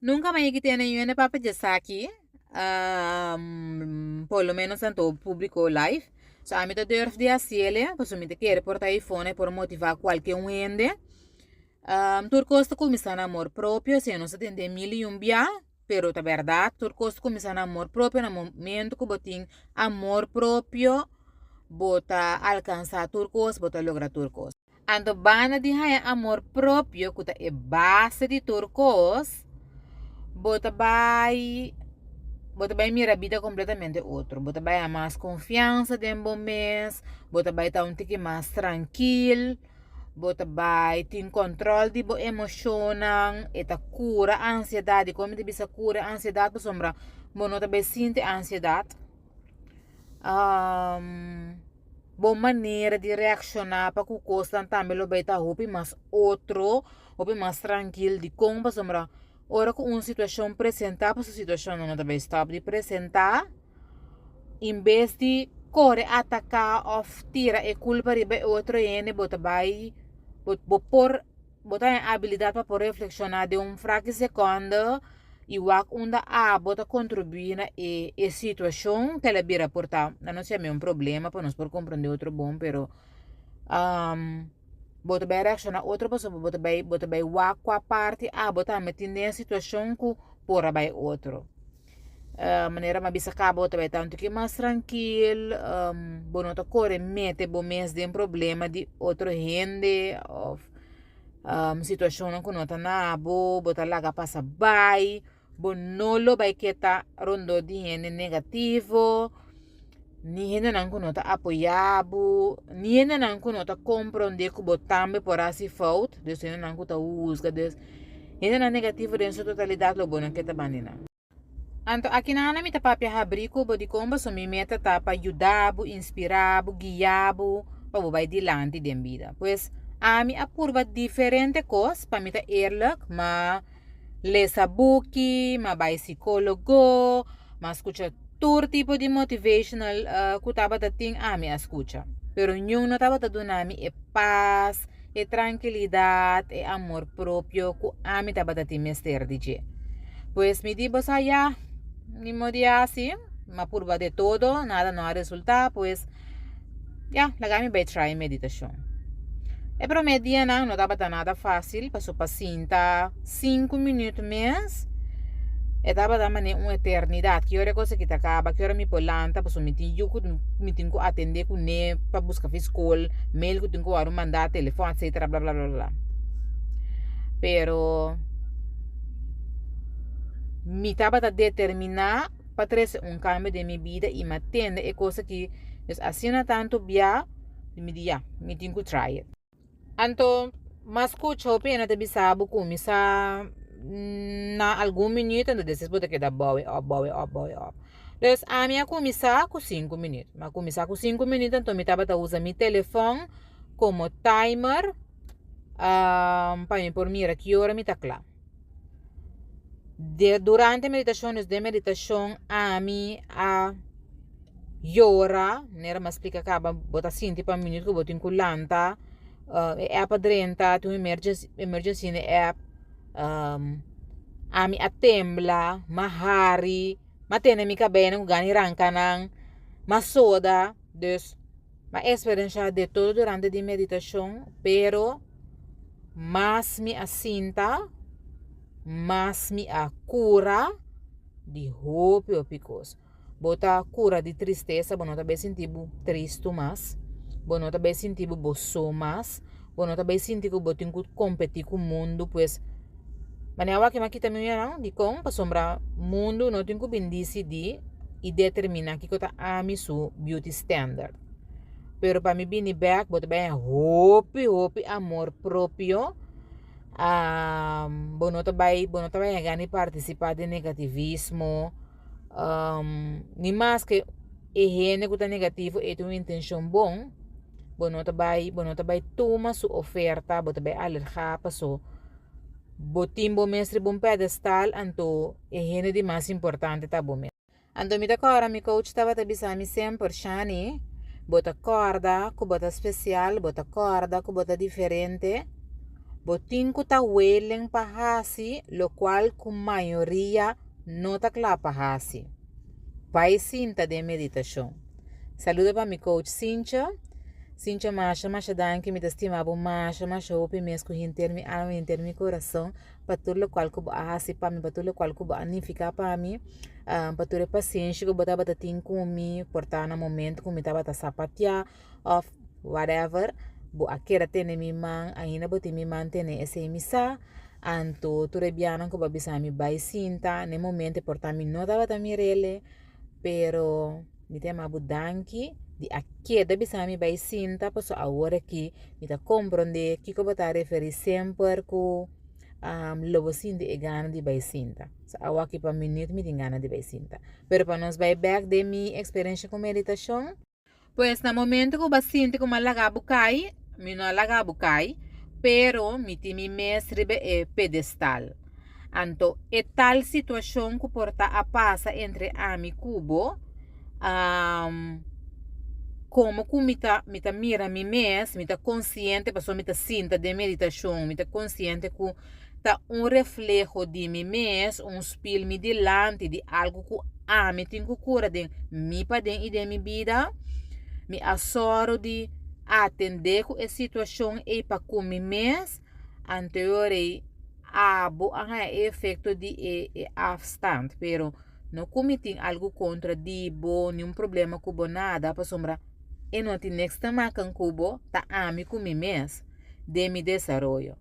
Nunka mi a yega tene yuende papia djesaki, por lo menos anto publico live. So ami ta durf di hasiele, pasobra mi ta kere por ta iPhone e por motiva kualke un hende. Tur kos ta kuminsá na amor propio, esei nos a tende mil i un bia, pero ta bèrdat, tur kos ta kuminsá na amor propio, na momento ku bo tin amor propio, bo ta alkansá tur kos, bo ta logra tur kos. Anto banda di haña amor propio ku ta e base di tur kos, bo ta bai bo ta bai mira bida kompletamente otro. Bo ta bai haña mas konfiansa den bo mes, bo ta bai ta un tiki mas trankil, bo ta bai tin kòntròl di bo emoshonnan, e ta kura ansiedat. Dikon mi ta bisa kura ansiedat? Pasobra bo no ta bai sinti ansiedat. Bo manera di reakshoná pa ku kosnan tambe lo bai ta hopi mas otro, hopi mas trankil. Dikon? Pasobra ora ku un situashon presentá, pasobra situashonnan no ta bai stòp di presentá, en bes di kore ataká òf tira e kulpa riba e otro hende, bo ta bai, bo por. Bo ta haña abilidat pa por reflekshoná den un fraki sekònde i wak unda abo ta kontribuí na e e situashon ku el a bira por ta. Nan no siami un problema pa nos por komprondé otro bon, pero bo ta bai reakshoná otro pasobra bo ta bai bo ta bai wak kua parti abo tambe tin den e situashon ku por a bai otro. Manera mi a bisa kaba bo ta bai ta un tiki mas trankil, bo no ta kore mete bo mes den problema di otro hende òf situashonnan ku no ta na bo, bo ta laga pasa bai, bo no lo bai keda rondó di hende negativo. Ni hendenan ku no ta apoyá bo, ni hendenan ku no ta komprondé ku bo tambe por hasi fout, dus hendenan ku ta husga, dus hendenan negativo den su totalidat lo bo no ke ta banda nan. Anto akinana mi ta papia habrí ku bo dikon pasobra mi meta ta pa yuda bo, inspirá bo, guia bo pa bo bai dilanti den bida. Pues ami a purba diferente kos pa mi ta eerlijk, ma lesa buki, m'a bai psicólogo, m'a scucha tur tipo di motivational cu tabata tin ami a scucha. Pero niun no tabata duna mi e pas, e trankilidad, e amor propio cu ami tabata tin mester di dje. Pues mi di boso ya, ni modo di haci, m'a purba de todo, nada no a resulta, pues. Ya, laga mi bai try meditashon. E promé dianan no tabata nada fásil, paso pa sinta sinku minüt mes e tabata manera un eternidat. Ki ora e kos aki ta kaba? Ki ora mi por lanta? Pasobra mi tin yu ku mi tin ku atendé kuné pa buska fi skol, mail ku tin ku wòrdu mandá, telefòn, etsetera, bla bla bla bla. Pero mi tabata determiná. pa trese un kambio den mi bida i mi a tende e kos aki dus asina tantu bia di mi di ya mi tin ku try it. Anto mas skucha hopi hende ta bisa bo kuminsá na algun minüt anto despues bo ta keda bou e òp bou e òp bou e òp. Dus ami a kuminsá ku sinku minüt mi a kuminsá ku sinku minüt anto mi tabata usa mi telefòn komo timer pa mi por mira ki ora mi ta kla. De durante meditashon dus den meditashon ami a yora manera mi a splika kaba bo ta sinti pa minüt ku bo tin ku lanta e app a drenta tin un emergency den e app ami a tembla mi a hari mi a tene mi kabei ku gana di ranka nan mi a soda dus mi a eksperensha de todo durante di meditashon pero. Mas mi a sinta, mas mi a kura di hopi hopi kos. Bo ta kura di tristesa, bo no ta bai sinti bo tristu mas, bo no ta bai sinti bo bo so mas, bo no ta bai sinti ku bo tin ku kompetí ku mundu, pues manera wak mi a kita mi uñanan dikon? Pasobra mundu no tin ku bin disidí i determiná kiko ta ami su beauty standard. Pero pa mi bini bek bo ta bay hopi hopi amor propio bo no ta bay bo no ta bay yega ni participa den negativismo ni maske e hende ku ta negativo e tin un intencion bon bo no ta bay bo no ta bay tuma su oferta bo ta bay alerga paso bo tin bo mes riba un pedestal anto e hende di mas importante ta bo mes. Anto mi ta kòrda mi coach tabata bisa mi semper, Shani, bo ta kòrda ku bo ta spesial, bo ta kòrda ku bo ta diferente. Bo tin ku ta willing pa hasi lokual ku mayoria no ta kla pa hasi. Bai sinta den meditashon. Saludo pa mi coach Sincha. Sincha masha masha danki mi ta stima bo masha masha hopi mes ku henter mi alma henter mi kurason pa tur lokual ku bo a hasi pa mi pa tur lokual ku bo a nifiká pa mi pa tur e pasenshi ku bo tabata tin ku mi por ta na momento ku mi tabata sapateá òf whatever bo a keda tene mi man ainda bo tin mi man tene esei mi sa anto tur e bianan ku bo a bisa mi bai sinta na e momento por ta mi no tabata mir'el pero mi ta yama bo danki di a keda bisa mi bai sinta pasobra awor aki mi ta komprondé kiko bo ta referí semper ku lo bo sinti e gana di bai sinta so awor aki pa minüt mi tin gana di bai sinta pero pa nos bai bèk den mi eksperensia ku meditashon. Pues na momento ku bo a sinti ku mi a laga bo kai, mi no a laga bo kai, pero mi tin mi mes riba e pedestal. Anto e tal situashon ku por ta a pasa entre ami ku bo, komo ku mi ta mi ta mira mi mes, mi ta konsiente pasobra mi ta sinta den meditashon, mi ta konsiente ku ta un refleho di mi mes, un spil mi dilanti di algu ku ami tin ku kura den mi paden i den mi bida, mi a sòru di atendé ku e situashon ei pa ku mi mes, anto ei abo a haña e efekto di e e afstand, pero no ku mi tin algu kontra di bo, ni un problema ku bo nada, pasobra e no tin niks te maken ku bo, ta ami ku mi mes den mi desaroyo.